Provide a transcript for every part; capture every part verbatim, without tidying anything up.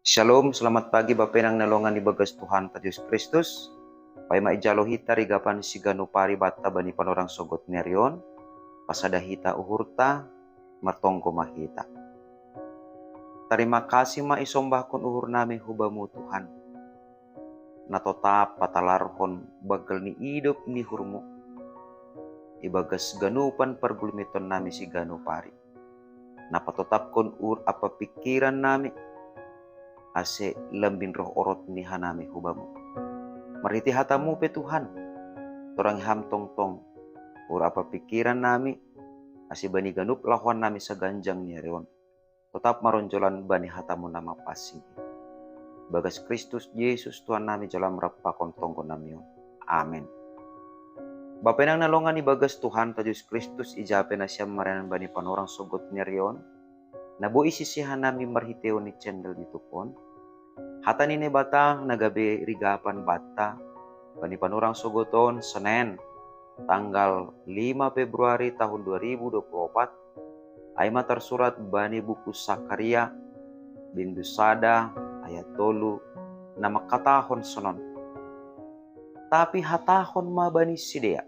Shalom, selamat pagi Bapenang na longan ibagas Tuhanta Jesus Kristus. Paima ijalo hita rigapan siganup ari banta bani panorang sogot ni ari on, pasada hita uhurta, martonggo ma hita. Tarima kasih ma isombahkon uhur nami hu Bamu Tuhan, na totap patalarhon banggal ni idop ni uhurMu ibagas ganupan pargulmiton nami siganup ari, na patotapkon uhur ampa pingkiran nami, ase lambin roh orot ni hanami hu Bamu. Marhite hataMu pe Tuhan, torangi Ham tongtong uhur ampa pingkiran nami, ase bani ganup lahoan nami saganjang ni ari on, totap maronjolan bani hataMu na mapansing. Ibagas Kristus Jesus Tuhan nami, jalo Ham rap pakon tonggo nami on. Amen. Bapenang na longan ibagas Tuhanta Jesus Kristus, ija pe nasiam marianan bani panorang sogot ni ari on, na boi sisihan nami marhitehon ni channel YouTube on. Hata ni Naibata na gabe rigapan banta bani panorang sogot on, Senen, tanggal lima Februari tahun dua ribu dua puluh opat, ai ma tarsurat bani buku Sakaria, bindu sada, ayat tolu, na mangkatahon sonon: Tapi hatahon ma bani sidea: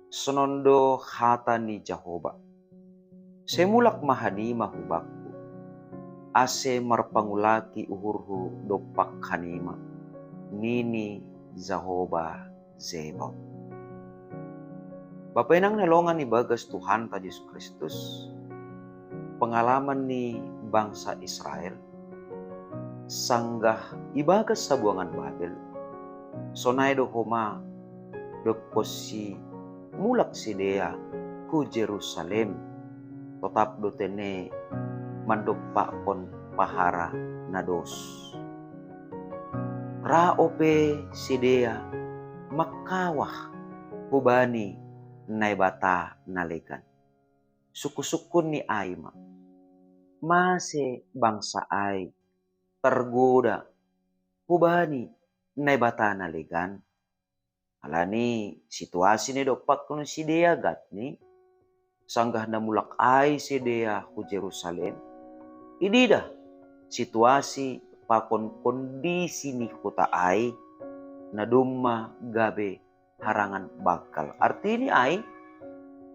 Sonon do hata ni Jahowa: Sai mulak ma hanima hu Bangku, ase marpangulaki uhurhu dompak hanima, nini Jahowa Zebaot. Bapenang na longan ibagas Tuhanta Jesus Kristus, pengalaman ni bangsa Israel sanggah ibagas habuangan Babel, sonai do homa dob konsi mulak sidea hu Jerusalem, totap do tene mandompakkon pahara na dos. Ra ope sidea mangkawah hubani Naibata na legan. Sungkunsungkun ni ai ma, mase bangsa ai targoda hubani Naibata na legan? Alani situasi na idompakkon sidea, gatni sanggah na mulak ai sidea hu Jerusalem, ididah situasi pakon kondisi ni huta ai na domma gabe harangan banggal. Artini ai,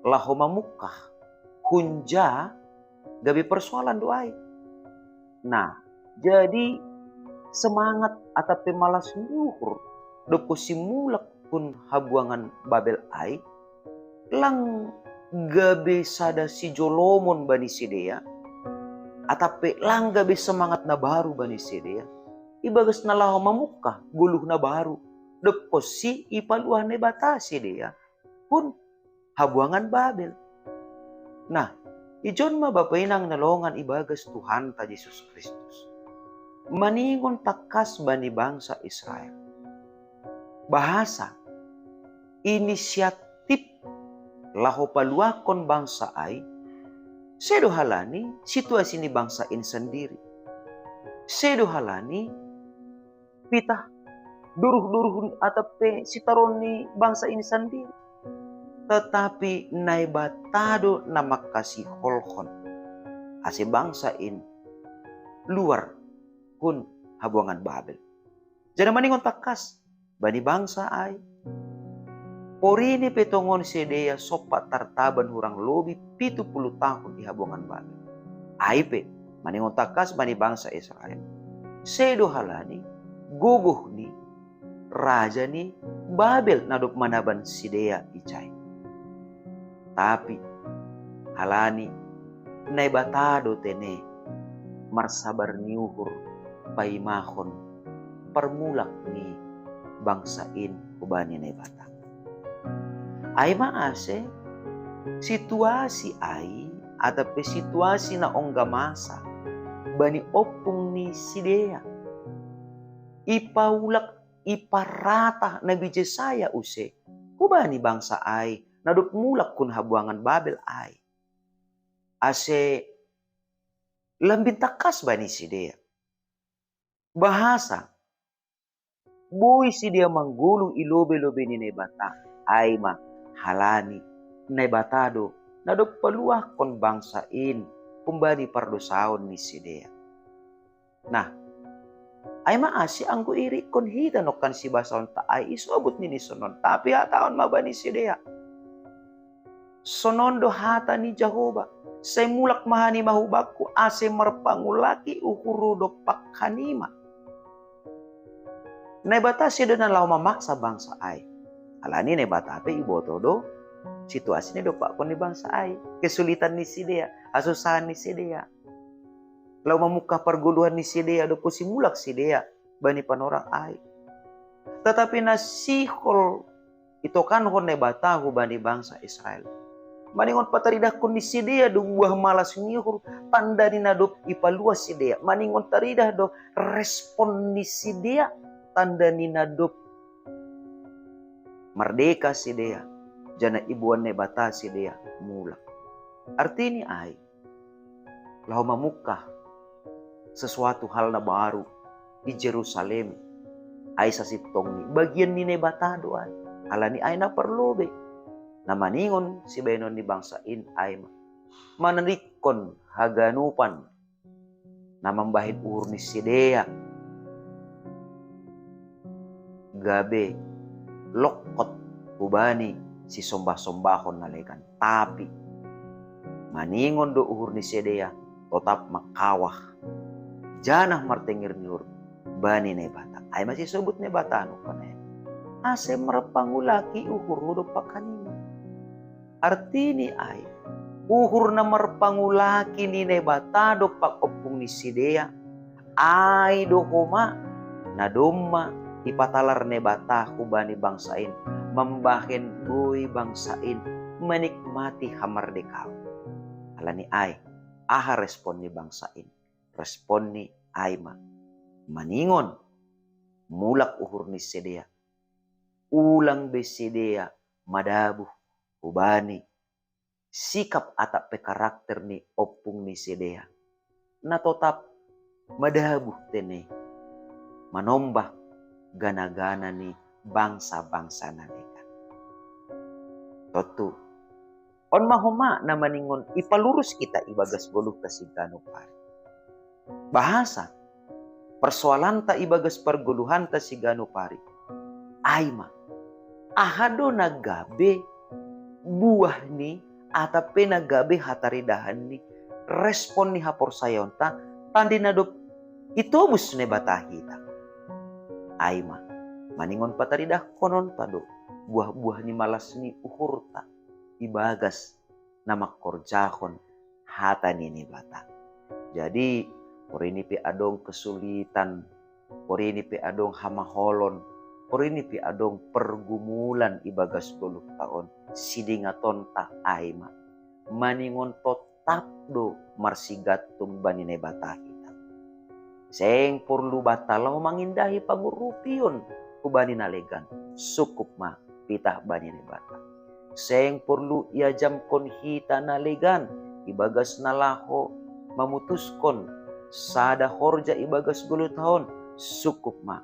laho mamungkah, hunja gabe persoalan do ai. Nah, jadi semangat atap pe malas ni uhur dob konsi mulak hun habuangan Babel ai, lang gabe sada sijolomon bani sidea, atap pe lang gabe semangat na baru bani sidea, ibagas na laho mamungkah goluh na baru dob konsi ipaluah Naibata sidea hun habuangan Babel. Nah, ijon ma Bapenang na longan ibagas Tuhanta Jesus Kristus maningon tangkas bani bangsa Israel, bahasa inisiatif laho paluahkon bangsa ai, sedo halani situasi ni bangsa in sandiri, sedo halani pitah doruh-doruh atap pe sitaroon ni bangsa in sandiri. Tetapi Naibata do na mangkasiholhon, ase bangsa in luar hun habuangan Babel. Jadi maningon tangkas bani bangsa ai, porini pe tongon sidea sompat tartaban hurang lobi pitu puluh tahun i habuangan Babel. Ai pe, maningon tangkas bani bangsa Israel, sedo halani gogoh ni raja ni Babel na dob manaban sidea ijai. Tapi halani Naibata do tene marsabar ni uhur paimahon parmulak ni bangsa in hubani Naibata. Ai ma ase situasi ai atap pe situasi na ongga masa bani ompung ni sidea, ipaulak, iparata Nabi Jesaya use hubani bangsa ai na dob mulak hun habuangan Babel ai, ase lambin tangkas bani sidea. Bahasa boi sidea manggoluh i lobei-lobei ni Naibata, ai ma halani Naibata do na dob paluahkon bangsa in humbani pardosaon ni sidea. Nah, Ai ma asi anggo irikkon hita nongkan sibasaonta ai isobut nini sonon, tapi hatahon ma bani sidea: Sonon do hata ni Jahowa: Sai mulak ma hanima hu bakku, ase marpangulaki uhurhu dompak hanima. Naibata sedo na laho mamaksa bangsa ai. Alani Naibata pe iboto do situasi na idompakkon ni bangsa ai, kesulitan ni sidea, hasusahan ni sidea. Laho mamungkah pargoluhan ni sidea dohot simulak sidea bani panorang ai. Tetapi na sihol itokankon Naibata hubani bangsa Israel, maningon pataridahkon ni sidea do buah malas ni uhur, tanda ni na dob ipaluas sidea, maningon taridah do respon ni sidea, tanda ni na dob mardeka sidea, janah iboan Naibata sidea mulak. Artini ai, laho mamungkah sesuatu hal na baru di Jerusalem, ai sasintongni bagian ni Naibata do ai. Alani ai na parlobei, na maningon sibahenon ni bangsa in ai ma manarikkon haganupan na mambahen uhur ni sidea gabe longkot hubani sisombah-sombahon na legan. Tapi maningon do uhur ni sidea totap mangkawah, janah martengger ni uhur bani Naibata. Ai ma sisobut Naibata nongkan ai: Ase marpangulaki uhurhu dompak hanima. Artini ai, uhur na marpangulaki ni Naibata dompak ompung ni sidea, ai do homa na domma ipatalar Naibata hubani bangsa in, mambahen boi bangsa in menikmati hamardekaon. Alani ai, aha respon ni bangsa in? Responni ai ma maningon mulak uhur ni sidea, ulang be sidea madabuh hubani sikap atap pe karakter ni ompung ni sidea, na totap madabuh tene manombah gana-gana ni bangsa-bangsa na legan. Tontu, on ma homa na maningon ipalurus hita ibagas goluhta siganup ari. Bahasa persoalanta ibagas pargoluhanta siganup ari ai ma: Aha do na gabe buah ni, atap pe na gabe hataridahan ni, respon ni haporsayaonta, tanda na dob itobus Naibata hita? Ai ma maningon pataridahkononta do buah-buah ni malas ni uhurta ibagas na mangkorjahon hata ni Naibata. Jadi, porini pe adong kesulitan, porini pe adong hamaholon, porini pe adong pergumulan ibagas goluhta on, sidingatonta ai ma maningon totap do marsigantung bani Naibata hita. Seng porlu banta laho mangindahi pangurupion hubani na legan, sungkup ma pitah bani Naibata. Seng porlu iajamkon hita na legan ibagas na laho mamutuskon sada horja ibagas goluhta on, sungkup ma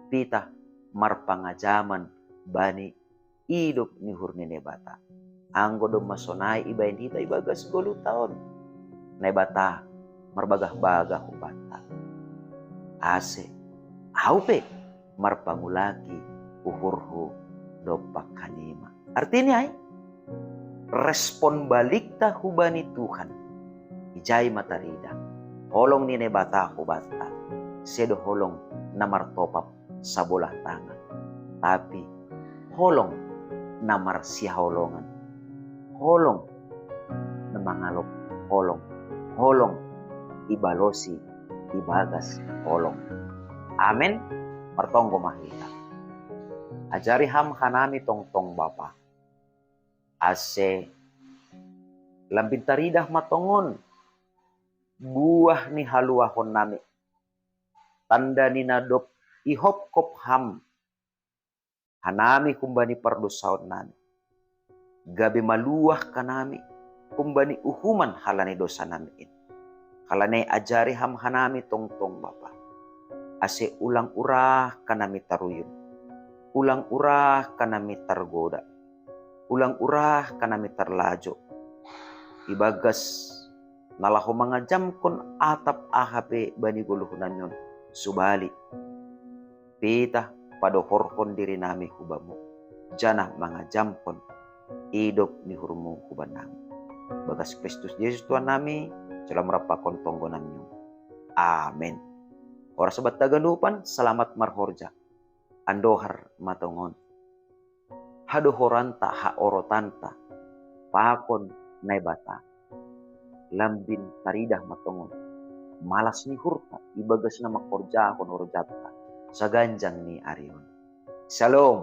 pitah marpangajaman bani idop ni uhur ni Naibata. Anggo domma sonai ibahen hita ibagas goluhta on, Naibata marbagah-bagah hubanta, ase ahu pe marpangulaki uhurhu dompak hanima. Artini ai, respon balikta hubani Tuhan, ijai ma taridah holong ni Naibata hubanta, sedo holong na martopap sabolah tangan, tapi holong na marsihaholongan, holong na mangalop holong, holong ibalosi ibagas holong. Amen. Martonggo ma hita. Ajari Ham hanami tongtong, Bapa, ase lambin taridah ma tongon buah ni haluahonnami, tanda ni na dob ihopkop Ham hanami humbani pardosaonnami, gabe maluah hanami humbani uhuman halani dosanami in. Halani ai ajari Ham hanami tongtong, Bapa, ase ulang urah hanami taruyun, ulang urah hanami targoda, ulang urah hanami tarlajo ibagas na laho mangajamkon atap aha pe bani goluhnami on, Subali, pita padohorhon diri nami hu Bamu, janah mangajamkon idop ni uhurmu huban nami. Bagas Kristus Jesus Tuhan nami, jalo Ham rap pakon tonggo nami on. Amen. Horas banta haganupan, salamat marhorja. Andohar ma tongon. Hadohoranta, haorotanta pakon Naibata, lambin taridah ma tongon malas ni uhurta ibagas na manghorjahon horjanta saganjang ni ari on. Shalom.